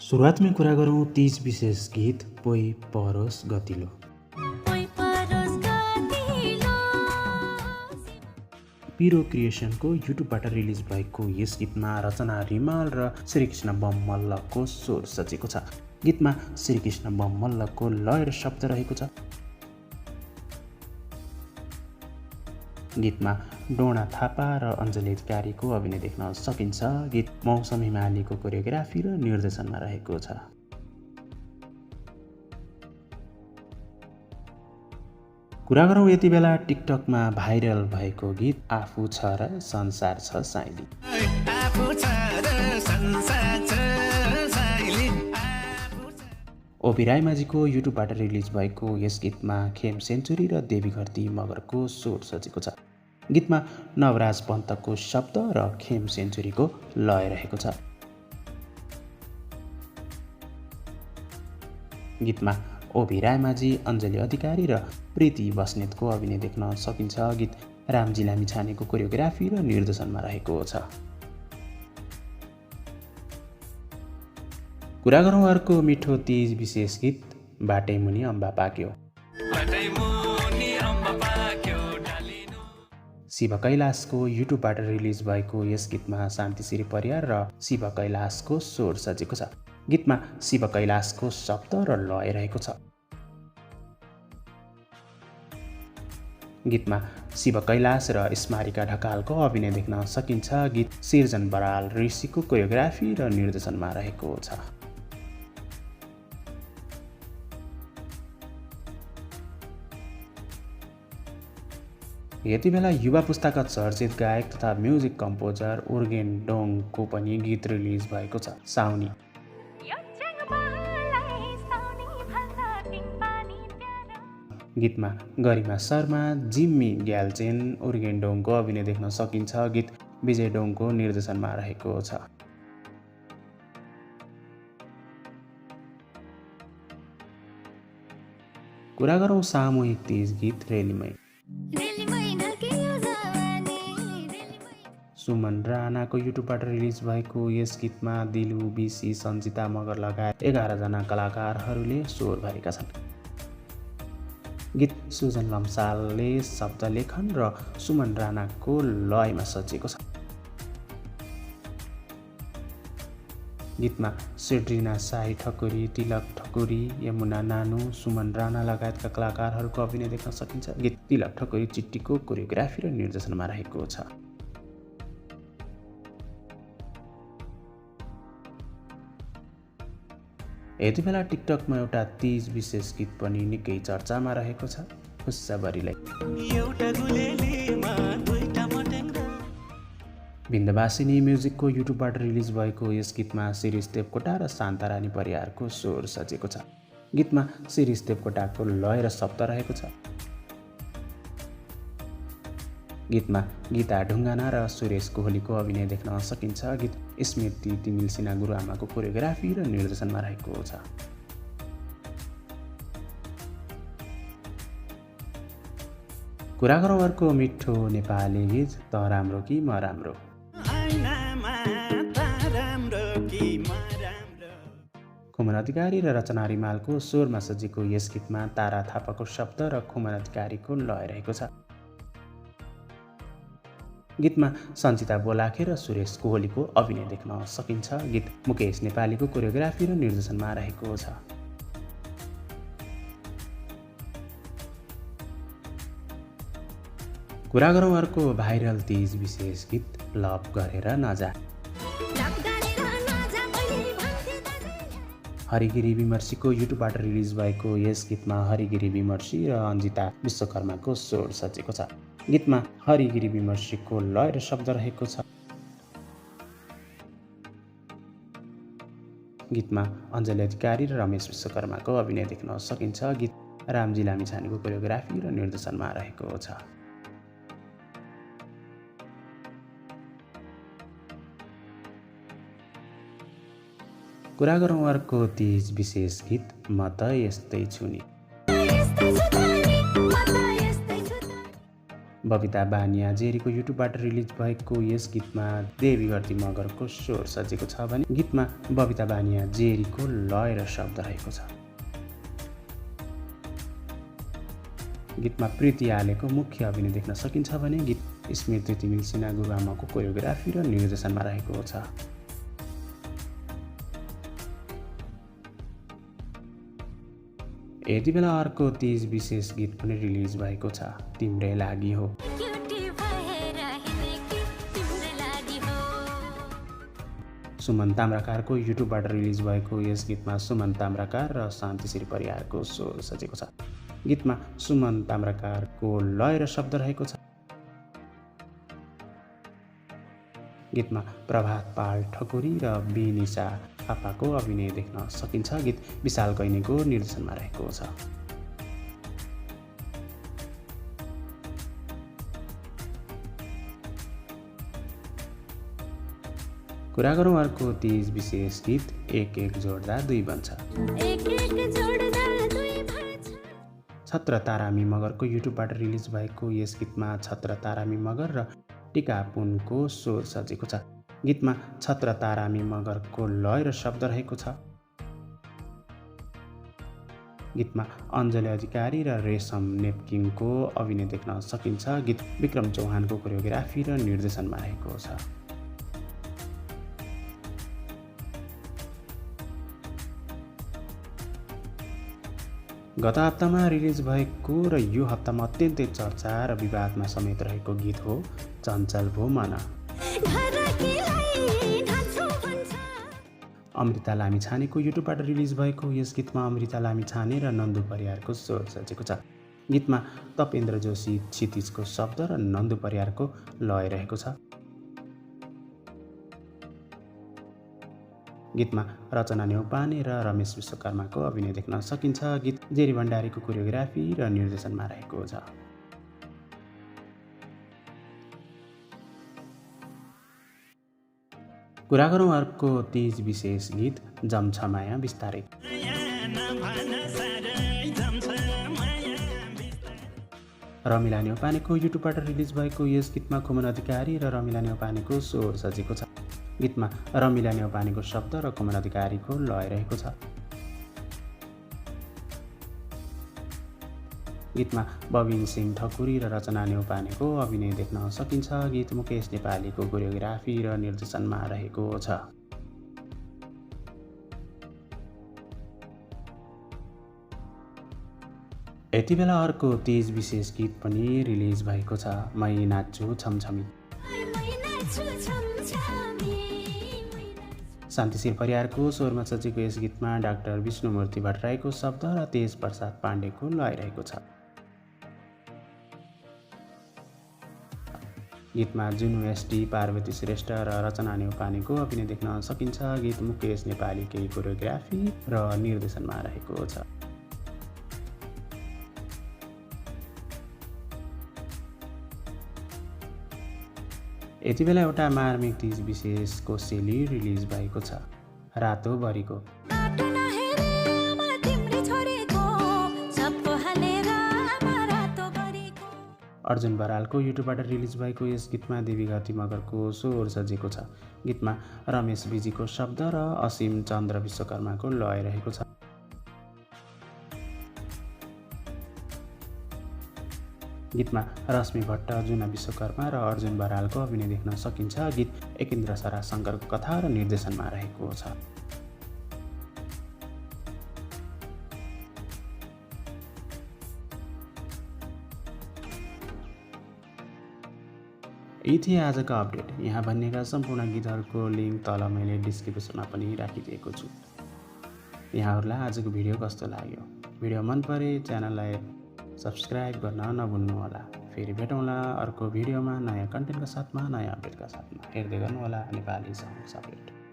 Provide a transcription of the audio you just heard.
सुरुवातमै कुरा गरौँ तीज विशेष गीत पोइ परोस गतिलो। पिरो क्रिएसनको युट्युबबाट रिलिज भएको यस गीतमा रचना रिमाल र श्रीकृष्ण बममल्लको स्वर सजेको छ। गीतमा श्रीकृष्ण बममल्लको लय र शब्द रहेको छ। गीतमा डोना थापा र अञ्जली अधिकारीको अभिनय देख्न सकिन्छ। गीत मौसम हिमालीको कोरियोग्राफी र निर्देशनमा रहेको छ। कुरा गरौँ यति बेला टिकटकमा भाइरल भएको गीत आफू छ र संसार छ साइली। ओपी राईमाझीको युट्युबबाट रिलिज भएको यस गीतमा खेम सेन्चुरी र देवी घरती मगरको स्वर सजेको छ। गीतमा नवराज पन्तको शब्द र खेम सेन्चुरीको लय रहेको छ। गीतमा ओपी राईमाझी, अञ्जली अधिकारी र प्रीति बस्नेतको अभिनय देख्न सकिन्छ। गीत रामजी लामिछानेको कोरियोग्राफी र निर्देशनमा रहेको छ। कुरा गरौँ अर्को मिठो तीज विशेष गीत बाटै मुनि अम्बा पाक्यो। शिव कैलाशको युट्युबबाट रिलिज भएको यस गीतमा शान्तिश्री परियार र शिव कैलाशको स्वर सजेको छ। गीतमा शिव कैलाशको शब्द र लय रहेको छ। गीतमा शिव कैलाश र स्मारिका ढकालको अभिनय देख्न सकिन्छ। गीत सिर्जन बराल ऋषिको कोरियोग्राफी र निर्देशनमा रहेको छ। यति बेला युवा पुस्ताका चर्चित गायक तथा म्युजिक कम्पोजर उर्गेन डोङको पनि गीत रिलिज भएको छ, साउनी। गीतमा गरिमा शर्मा, जिम्मी ग्याल्चेन, उर्गेन डोङको अभिनय देख्न सकिन्छ। गीत विजय डोङको निर्देशनमा रहेको छ। कुरा गरौँ सामूहिक तीज गीत रेलीमै। सुमन राणाको युट्युबबाट रिलिज भएको यस गीतमा दिलु, बिसी, सञ्जिता मगर लगायत 11 जना कलाकारहरूले स्वर भरेका छन्। गीत सुजन लम्सालले शब्द लेखन र सुमन राणाको लयमा सजिएको छ। गीतमा सेड्रिना शाही ठकुरी, तिलक ठकुरी, यमुना नानु, सुमन राणा लगायतका कलाकारहरूको अभिनय देख्न सकिन्छ। गीत तिलक ठकुरी चिट्टीको कोरियोग्राफी र निर्देशनमा रहेको छ। यति बेला टिकटकमा एउटा तीज विशेष गीत पनि निकै चर्चामा रहेको छ, खुस्साबरीलाई। बिन्दवासिनी म्युजिकको युट्युबबाट रिलिज भएको यस गीतमा शिरीष देवकोटा र शान्तारानी परियारको स्वर सजेको छ। गीतमा शिरीष देवकोटाको लय र शब्द रहेको छ। गीतमा गीता ढुङ्गाना र सुरेश कोहलीको अभिनय देख्न सकिन्छ। गीत स्मृति तिमिल सिन्हा गुरुआमाको कोरियोग्राफी र निर्देशनमा रहेको छ। कुरा गरौँ अर्को मिठो नेपाली गीत त राम्रो कि म राम्रो। खुमन अधिकारी र रचना रिमालको स्वरमा सजिएको यस गीतमा तारा थापाको शब्द र खुमन अधिकारीको लय रहेको छ। गीतमा सञ्चिता बोलाखे र सुरेश कोहलीको अभिनय देख्न सकिन्छ। गीत मुकेश नेपालीको कोरियोग्राफी र निर्देशनमा रहेको छ। कुरा गरौँ अर्को भाइरल तीज विशेष गीत लभ गरेर नजा। हरिगिरी विमर्शीको युट्युबबाट रिलिज भएको यस गीतमा हरिगिरी विमर्शी र अन्जिता विश्वकर्माको स्वर सजेको छ। गीतमा हरिगिरी विमर्शीको लय र शब्द रहेको छ। गीतमा अञ्जली अधिकारी र रमेश विश्वकर्माको अभिनय देख्न सकिन्छ। गीत रामजी लामिछानेको कोरियोग्राफी र निर्देशनमा रहेको छ। कुरा गरौँ अर्को तीज विशेष गीत म त यस्तै छु नि। बबिता बानिया जेरीको युट्युबबाट रिलिज भएको यस गीतमा देवी घरती मगरको स्वर सजिएको छ भने गीतमा बबिता बानिया जेरीको लय र शब्द रहेको छ। गीतमा प्रीति आलेको मुख्य अभिनय देख्न सकिन्छ भने गीत स्मृति तिमिल सिन्हा गुरुआमाको कोरियोग्राफी र निर्देशनमा रहेको छ। यति बेला अर्को तीज विशेष गीत पनि रिलिज भएको छ, तिम्रै लागि हो। सुमन ताम्राकारको युट्युबबाट रिलिज भएको यस गीतमा सुमन ताम्राकार र शान्तिश्री परियारको स्वर सजिएको छ। गीतमा सुमन ताम्राकारको लय र शब्द रहेको छ। गीतमा प्रभात पाल ठकुरी र बिनिसा थापाको अभिनय देख्न सकिन्छ। गीत विशाल कैनीको निर्देशनमा रहेको छ। कुरा गरौँ अर्को तीज विशेष गीत एक एक जोड्दा दुई बन्छ। छत्र तारामी मगरको युट्युबबाट रिलिज भएको यस गीतमा छत्र तारामी मगर र टिका पुनको स्वर सजिएको छ। गीतमा छत्र तारामी मगरको लय र शब्द रहेको छ। गीतमा अञ्जली अधिकारी र रेशम नेप्किङको अभिनय देख्न सकिन्छ। गीत विक्रम चौहानको कोरियोग्राफी र निर्देशनमा रहेको छ। गत हप्तामा रिलिज भएको र यो हप्तामा अत्यन्तै चर्चा र विवादमा समेत रहेको गीत हो चञ्चल भो मन। अमृता लामिछानेको युट्युबबाट रिलिज भएको यस गीतमा अमृता लामिछाने र नन्दु परियारको स्वर सजिएको छ। गीतमा तपेन्द्र जोशी क्षितिजको शब्द र नन्दु परियारको लय रहेको छ। गीतमा रचना न्यौपाने र रमेश विश्वकर्माको अभिनय देख्न सकिन्छ। गीत जेरी भण्डारीको कोरियोग्राफी र निर्देशनमा रहेको छ। कुरा गरौँ अर्को तीज विशेष गीत जम्छ माया बिस्तारै। रमिला न्यौपानेको युट्युबबाट रिलिज भएको यस गीतमा खुमन अधिकारी र रमिला न्यौपानेको स्वर सजिएको छ। गीतमा रमिला न्यौपानेको शब्द र खुमन अधिकारीको लय रहेको छ। गीतमा बबिन सिंह ठकुरी र रचना न्यौपानेको अभिनय देख्न सकिन्छ। गीत मुकेश नेपालीको कोरियोग्राफी र निर्देशनमा रहेको छ। यति बेला अर्को तीज विशेष गीत पनि रिलिज भएको छ, मै नाच्छु छमछमी। शान्तिश्री परियारको स्वरमा सजिएको यस गीतमा डाक्टर विष्णुमूर्ति भट्टराईको शब्द र तेज प्रसाद पाण्डेको लय रहेको छ। गीतमा जुनु एसडी, पार्वती श्रेष्ठ र रचना न्यौपानेको अभिनय देख्न सकिन्छ। गीत मुकेश नेपालीकै कोरियोग्राफी र निर्देशनमा रहेको छ। यति बेला एउटा मार्मिक तीज विशेषको सेली रिलिज भएको छ, रातो बरीको। अर्जुन बरालको युट्युबबाट रिलिज भएको यस गीतमा देवी घरती मगरको स्वर सजिएको छ। गीतमा रमेश विजीको शब्द र असीम चन्द्र विश्वकर्माको लय रहेको छ। गीतमा रश्मि भट्ट, जुना विश्वकर्मा र अर्जुन बरालको अभिनय देख्न सकिन्छ। गीत एकेन्द्र सरा शङ्करको कथा र निर्देशनमा रहेको छ। यी थिए आजका अपडेट। यहाँ भनिएका सम्पूर्ण गीतहरूको लिङ्क तल मैले डिस्क्रिप्सनमा पनि राखिदिएको छु। यहाँहरूलाई आजको भिडियो कस्तो लाग्यो? भिडियो मन परे च्यानललाई सब्सक्राइब गर्न नभुल्नुहोला। फेरि भेटौँला अर्को भिडियोमा नयाँ कन्टेन्टका साथमा, नयाँ अपडेटका साथमा। हेर्दै गर्नुहोला नेपाली सङ्ग्स अपडेट।